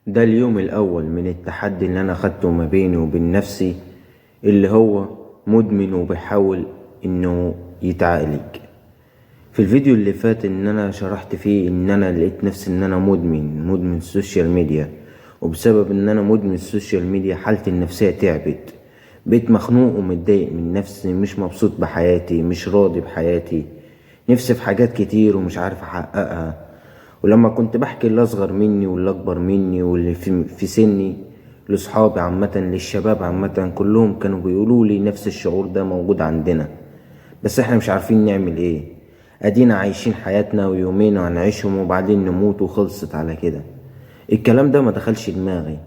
ده اليوم الأول من التحدي اللي أنا خدته ما بيني وبين نفسي، اللي هو مدمن وبيحاول إنه يتعالج. في الفيديو اللي فات إن أنا شرحت فيه إن أنا لقيت نفسي إن أنا مدمن السوشيال ميديا، وبسبب إن أنا مدمن السوشيال ميديا حالتي النفسية تعبت، بقيت مخنوق ومتضايق من نفسي، مش مبسوط بحياتي، مش راضي بحياتي، نفسي في حاجات كتير ومش عارف أحققها. ولما كنت بحكي اللي أصغر مني واللي أكبر مني واللي في سني لصحابي عامة، للشباب عامة، كلهم كانوا بيقولوا لي نفس الشعور ده موجود عندنا، بس احنا مش عارفين نعمل ايه، ادينا عايشين حياتنا ويومين وهنعيشهم وبعدين نموت وخلصت على كده. الكلام ده ما دخلش دماغي،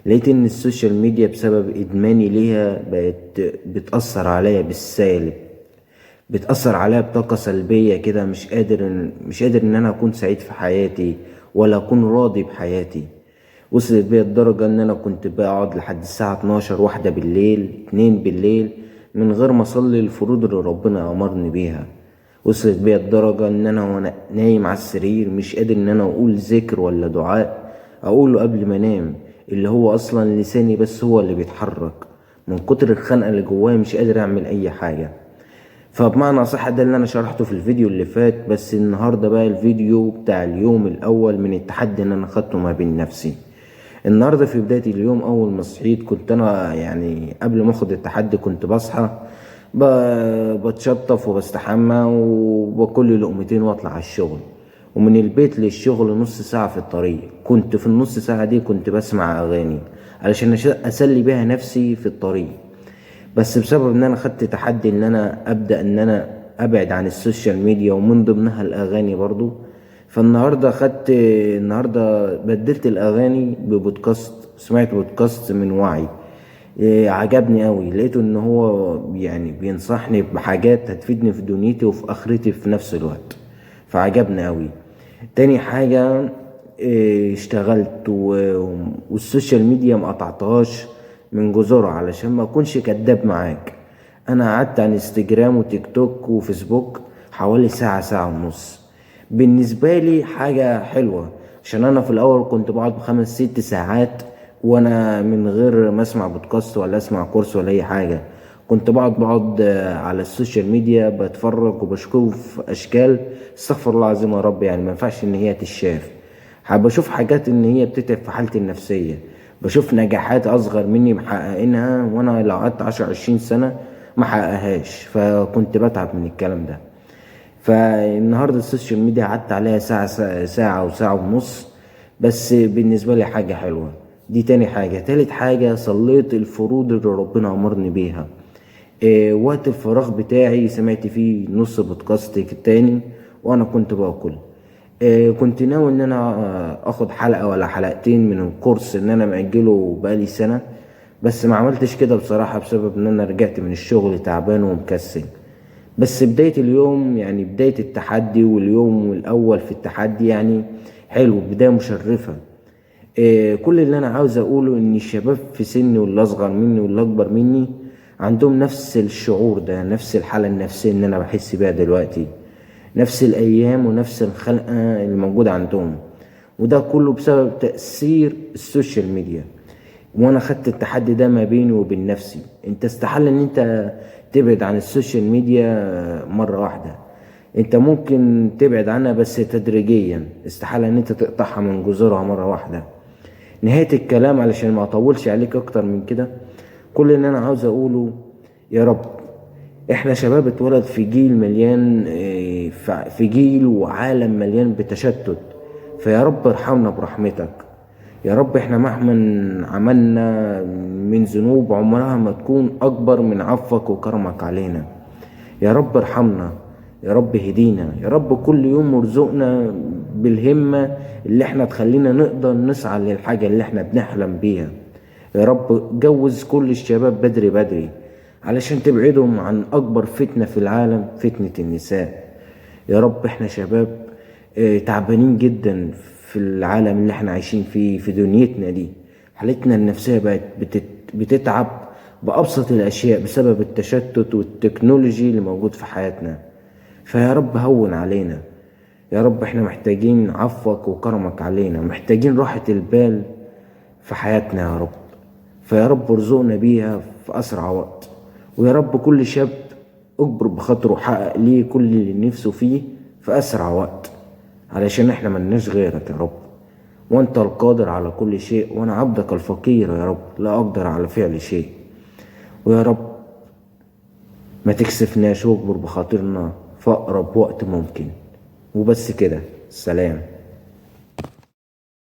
لقيت ان السوشيال ميديا بسبب ادماني ليها بقت بتأثر عليا بالسالب، بتأثر عليا بطاقة سلبية كده، مش قادر ان انا اكون سعيد في حياتي ولا اكون راضي بحياتي. وصلت بيا الدرجة ان انا كنت بقعد لحد الساعة 12 واحدة بالليل، 2 بالليل، من غير ما اصلي الفروض اللي ربنا امرني بيها. وصلت بيا الدرجة ان انا وانا نايم على السرير مش قادر ان انا اقول ذكر ولا دعاء اقوله قبل ما انام، اللي هو اصلا لساني بس هو اللي بيتحرك من كتر الخنقة اللي جوايا، مش قادر اعمل اي حاجة. فبمعنى صح ده اللي انا شرحته في الفيديو اللي فات، بس النهاردة بقى الفيديو بتاع اليوم الاول من التحدي اللي انا خدته ما بين نفسي. النهاردة في بداية اليوم اول ما صحيت كنت انا قبل ما اخد التحدي كنت بصحى بتشطف وبستحمى وباكل لقمتين واطلع على الشغل، ومن البيت للشغل نص ساعة في الطريق. كنت في النص ساعة دي كنت بسمع اغاني علشان اسلي بيها نفسي في الطريق. بس بسبب ان انا خدت تحدي ان انا ابدا ان انا ابعد عن السوشيال ميديا ومن ضمنها الاغاني برضو، فالنهارده بدلت الاغاني ببودكاست. سمعت بودكاست من وعي، عجبني قوي، لقيته ان هو بينصحني بحاجات هتفيدني في دنيتي وفي اخرتي في نفس الوقت، فعجبني قوي. تاني حاجة، اشتغلت والسوشيال ميديا ما قطعتهاش من جذورها علشان ما اكونش كداب معاك. انا قعدت على انستجرام وتيك توك وفيسبوك حوالي ساعة، ساعة ونص. بالنسبة لي حاجة حلوة، عشان انا في الاول كنت بقعد بخمس ست ساعات وانا من غير ما اسمع بودكاست ولا اسمع كورس ولا اي حاجة. كنت بقعد على السوشيال ميديا بتفرج وبشوف اشكال، استغفر الله العظيم يا رب، ما ينفعش ان هي تتشاف. بشوف حاجات ان هي بتتعب في حالتي النفسية، بشوف نجاحات اصغر مني محققينها وانا لو قعدت 10 20 سنة ما حققهاش، فكنت بتعب من الكلام ده. فالنهارده السوشيال ميديا قعدت عليها ساعة وساعة ونص، بس بالنسبة لي حاجة حلوة. دي تاني حاجة. تالت حاجة، صليت الفروض اللي ربنا أمرني بيها. وقت الفراغ بتاعي سمعت فيه نص بودكاست تاني وأنا كنت باكل. كنت ناوي إن أنا، أخد حلقة ولا حلقتين من الكورس إن أنا مأجله بقالي سنة، بس ما عملتش كده بصراحة بسبب إن أنا رجعت من الشغل تعبان ومكسل. بس بداية اليوم، بداية التحدي واليوم الأول في التحدي، حلو، بداية مشرفة. كل اللي أنا عاوز أقوله إن الشباب في سني واللي أصغر مني واللي أكبر مني عندهم نفس الشعور ده، نفس الحالة النفسية اللي أنا بحس بيها دلوقتي، نفس الأيام ونفس الخلقة اللي موجودة عندهم، وده كله بسبب تأثير السوشيال ميديا. وأنا خدت التحدي ده ما بيني وبين نفسي. أنت استحالة إن أنت تبعد عن السوشيال ميديا مرة واحدة، أنت ممكن تبعد عنها بس تدريجيا، استحالة إن أنت تقطعها من جذورها مرة واحدة. نهاية الكلام علشان ما أطولش عليك أكتر من كده، كل اللي أنا عاوز أقوله يا رب إحنا شباب اتولد في جيل مليان، في جيل وعالم مليان بتشتت، فيا رب ارحمنا برحمتك يا رب. إحنا مهما عملنا من ذنوب عمرها ما تكون أكبر من عفوك وكرمك علينا. يا رب ارحمنا، يا رب هدينا، يا رب كل يوم ارزقنا بالهمة اللي احنا تخلينا نقدر نسعى للحاجة اللي احنا بنحلم بيها. يا رب جوز كل الشباب بدري بدري علشان تبعدهم عن أكبر فتنة في العالم، فتنة النساء. يا رب احنا شباب، تعبانين جدا في العالم اللي احنا عايشين فيه، في دنيتنا دي حالتنا النفسية بقت بتتعب بأبسط الأشياء بسبب التشتت والتكنولوجي اللي موجود في حياتنا. فيا رب هون علينا يا رب، احنا محتاجين عفوك وكرمك علينا، محتاجين راحة البال في حياتنا يا رب. فيا رب ارزقنا بيها في أسرع وقت، ويا رب كل شاب اجبر بخاطره وحقق ليه كل اللي نفسه فيه في أسرع وقت، علشان احنا ملناش غيرك يا رب، وانت القادر على كل شيء، وانا عبدك الفقير يا رب لا اقدر على فعل شيء. ويا رب ما تكسفناش واجبر بخاطرنا في اقرب وقت ممكن. وبس كده، سلام.